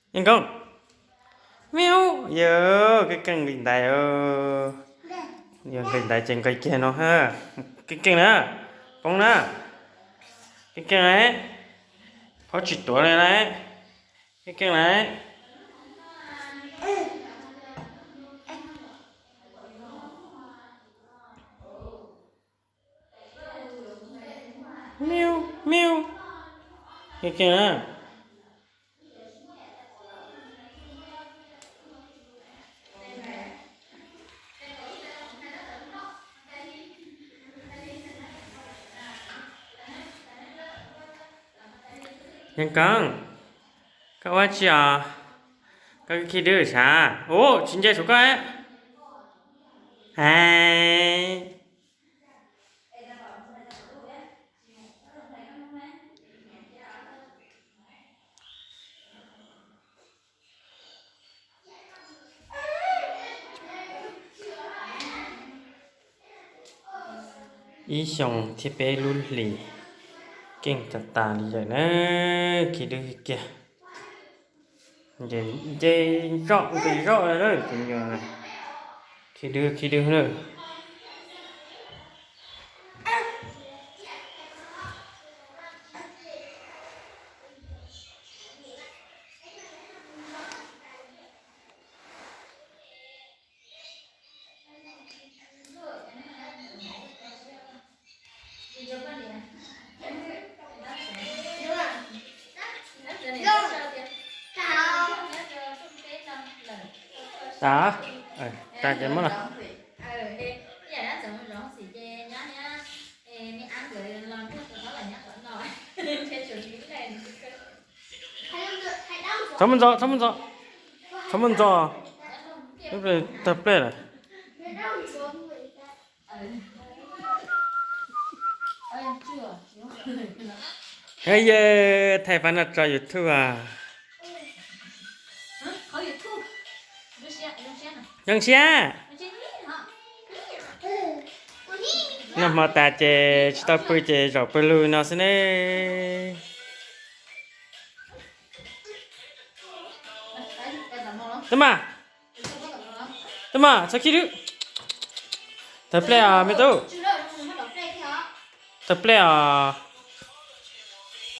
Yeej Koob, miau, yog keej keej nqis ntaiv, yog nqis ntaiv ces nqis kiag no ha. Keej keej na, poob na, keej keej na, phob tsis tuav li na, keej keej na. Miau, miau. Keej keej na. Yeej Koob, koj ua tsi os? Koj khi dwb sav. Ub, tsis nce saum koj. Hais. Ib xyoos thiab peb lub hlis, keej tas tas li lawm na. Khi dwb kiag. Nce zoj nqis zoj li lawm tus nyuam. Khi dwb khi dwb na. Tas, tas ces muab los. Txhob muab ntxo, txhob muab ntxo, txhob muab ntxo. Tawg plej lawm. Yog thaij fab noj tso YouTube as. Zoo siab. Noj hmo tas ces tsis tau pw ces zaum pw lug no xwb ne. Tub Maj, tub Maj, txhob khib dwb. Tawg plej os me tub. Tawg plej os.